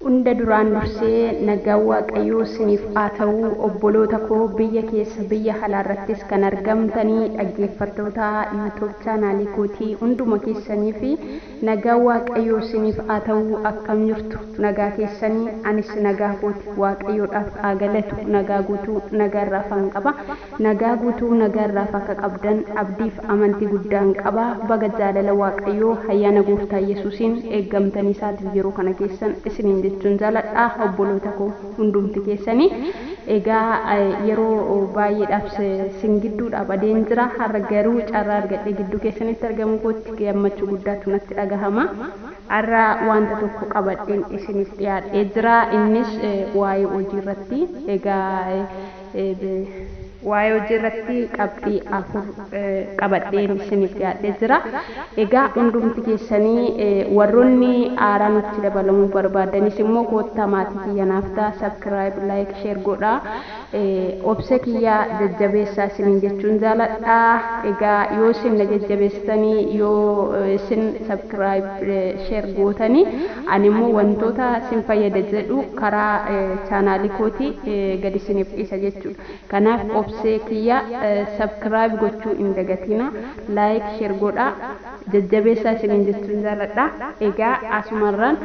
Hunda duraan dursee nagaan Waaqayyoo isiniif haa ta'u. Obboloota koo biyya keessa biyya alaarrattis kan argamtanii dhaggeeffattoota YouTube chaanaalii kootii hunduma keessanii fi nagaan Waaqayyoo isiniif haa ta'u. Akkam jirtu? Nagaa keessanii? Anis nagaa kooti. Waaqayyoodhaaf haa galatu. Nagaa guutuu nagaa irraafan qaba. Nagaa guutuu nagaa irraaf akka qabdan abdiif amantii guddaan qaba. Baga jaalala Waaqayyoo ayyaana Gooftaa Yesuusiin eeggamtanii isaatiif yeroo kana geessan isiniin jechuun jaaladha obboloota koo hundumti keessanii. Egaa yeroo baay'eedhaaf sin gidduudhaa badeen jira. Har'a garuu carraa argadhee gidduu keessanitti argamuu kootti gammachuu guddaatu natti dhagahama. Har'a wanta tokko qabadheen isiniif dhiyaadhee jira. Innis waa'ee hojii irratti. Egaa Waa'ee hojii irratti qabxii 4 qabadheen isiniif dhiyaadhee jira. Egaa hundumti keessanii warroonni haaraa nutti dabalamuu barbaaddanis immoo koottaa maatii kiyya naaf ta'a. Subscribe, like, share godhaa. Obse kiyya jajjabeessaa isiniin jechuun jaaladha. Egaa yoo isin na jajjabeessitanii, yoo isin subscribe, share gootanii, ani immoo wantoota isin fayyada jedhu karaa chaanaalii kootii gadi isiniif dhiisa jechuudha. Kanaaf obsee kiyya subscribe gochuu hin dagatina. Like, share godhaa. Jajjabeessaa isiniin jechuun jaaladha. Egaa asumarraan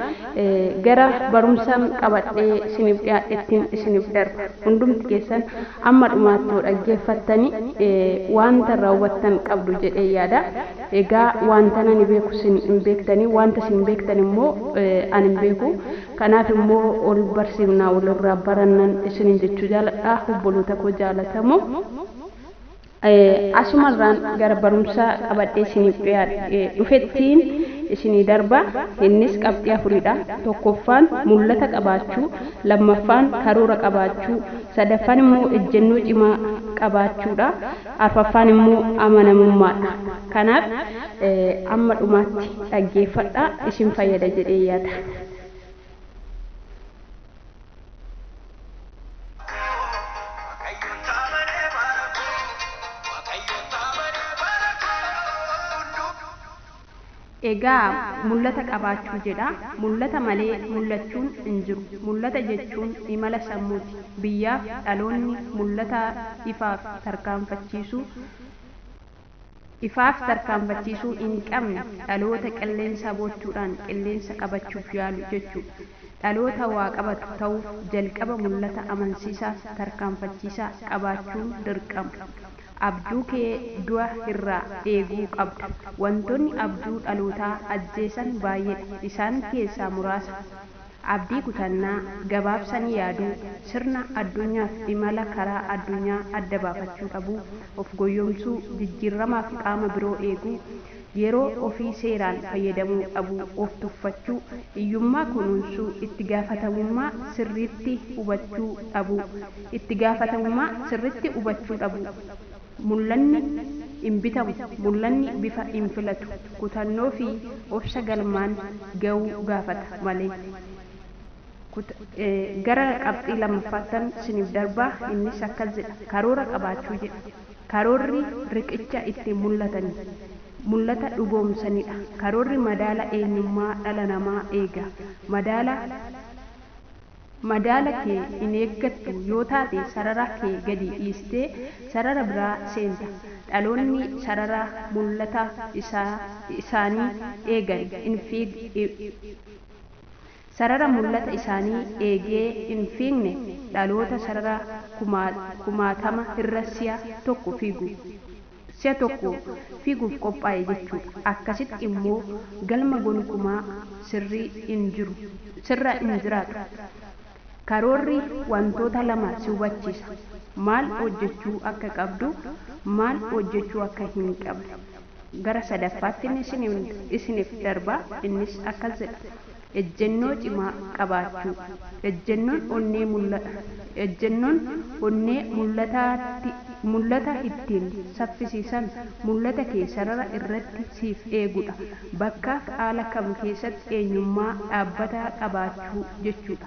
gara barumsaan qabadhee isiniif dhiyaadhettiin isiniif darba. Hundumti keessan amma dhumaatti yoo dhaggeeffattani wanta irraa hubattan qabdu jedhee yaada. Egaa wanta ani beeku isin hin beektanii, wanta isin beektan immoo ani hin beeku. Kanaaf immoo ol barsiifnaa, walirraa barannan isiniin jechuu jaaladha obboloota koo jaalatamoo. Asumarraan gara barumsa qabadhee isiniif dhiyaadhe dhufettiin isinii darba. Innis qabxii afuridha. Tokkoffaan mul'ata qabaachuu, lammaffaan karoora qabaachuu, sadaffaan immoo ejjennoo cimaa qabaachuudha, arfaffaan immoo amanamummaadha. Kanaaf amma dhumaatti dhaggeeffadhaa, isin fayyada jedhee yaada. Egaa mul'ata qabaachuu jedha. Mul'ata malee mul'achuun hin jiru. Mul'ata jechuun imala sammuuti. Biyyaaf dhaloonni mul'ata ifaaf tarkaanfachiisu Ifaaf tarkaanfachiisuu hin qabne dhaloota qilleensa boochuudhaan qilleensa qabachuuf yaalu jechuudha. Dhaloota waa qabatu ta'uuf jalqaba mul'ata amansiisaaf tarkaanfachiisaa qabaachuun dirqama. Abjuu kee du'a irraa eeguu qabda. Wantoonni abjuu dhalootaa ajjeesan baay'eedha. Isaan keessaa muraasa. Abdii kutannaa, gabaabsanii yaaduu, sirna addunyaaf imala karaa addunyaa adda baafachuu dhabuu, of goyyomsuu, jijjiirramaaf qaama biroo eeguu, yeroo ofii seeraan fayyadamuu dhabuu, of tuffachuu, hiyyummaa kunuunsuu, itti gaafatamummaa sirriitti hubachuu dhabuu, itti gaafatamummaa sirriitti hubachuu dhabuu. Mul'anni hin bitamu, mul'anni bifa hin filatu, kutannoo fi obsa galmaan ga'uu gaafata malee. Gara qabxii lammaffaattan isiniif darba, innis akkas jedha, karoora qabaachuu jedha. Karoorri riqicha ittiin mul'atani, mul'ata dhugoomsanidha. Karoorri madaala eenyummaa dhala namaa eega. Madaala. Madaala kee hin eeggattu yoo taate sarara kee gadi dhiistee sarara biraa seenta. Dhaloonni sarara mul'ata isaanii eegan hin Sarara mul'ata isaanii eegee hin fiigne dhaloota sarara kumaatama irra si'a tokko fiigu. Si'a tokko fiiguuf qophaa'e jechuudha. Akkasitti immoo galma gonkumaa sirrii hin jiru, sirra hin jiraatu. Karoorri wantoota lama si hubachiisa. Maal hojjechuu akka qabdu, maal hojjechuu akka hin qabne. Gara sadaffaatti isiniif darba, innis akkas jedha. Ejjennoo cimaa qabaachuu. Ejjennoon onnee Ejjennoon onnee mul'ataatti mul'ata ittiin saffisiisan, mul'ata kee sarara irratti siif eegudha. Bakkaaf haala kam keessatti eenyummaa dhaabbataa qabaachuu jechuudha.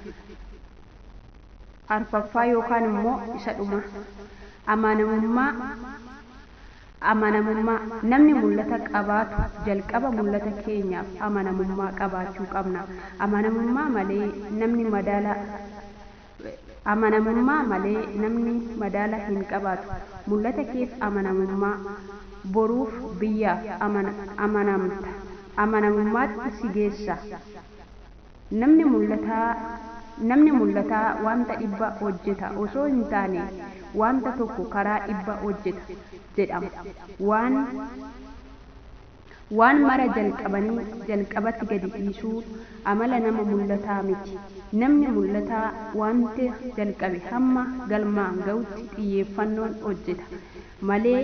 Arfaffaa yookaan immoo isa dhumaa. Amanamummaa. Amanamummaa. Namni mul'ata qabaatu jalqaba mul'ata keenyaaf amanamummaa qabaachuu qabna. Amanamummaa malee namni madaala amanamummaa malee namni madaala hin qabaatu. Mul'ata keef amanamummaa boruuf biyyaaf amanamta. Amanamummaatti si geessa. Namni mul'ataa namni mul'ataa wanta 100 hojjeta osoo hin taane wanta tokko karaa 100 hojjeta jedhama. Waan mara jalqabanii jalqabatti gadi dhiisuu amala nama mul'ataa miti. Namni mul'ataa wanta jalqabe hamma galmaan ga'utti xiyyeeffannoon hojjeta malee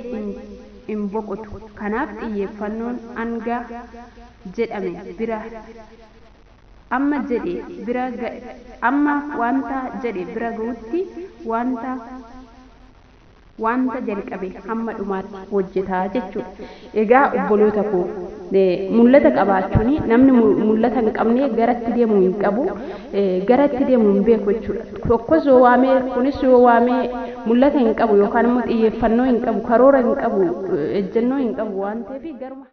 hin boqotu. Kanaaf xiyyeeffannoon hanga jedhame bira amma jedhe bira amma wanta jedhe bira ga'utti wanta jalqabe hamma dhumaatti hojjetaa jechuudha. Egaa obboloota koo, mul'ata qabaachuun, namni mul'ata hin qabne garatti deemuu hin qabu, garatti deemuu hin beeku jechuudha. Tokkos yoo waamee, kunis yoo waamee, mul'ata hin qabu yookaan immoo xiyyeeffannoo hin qabu, karoora hin qabu, ejjennoo hin qabu waan ta'eef garuma.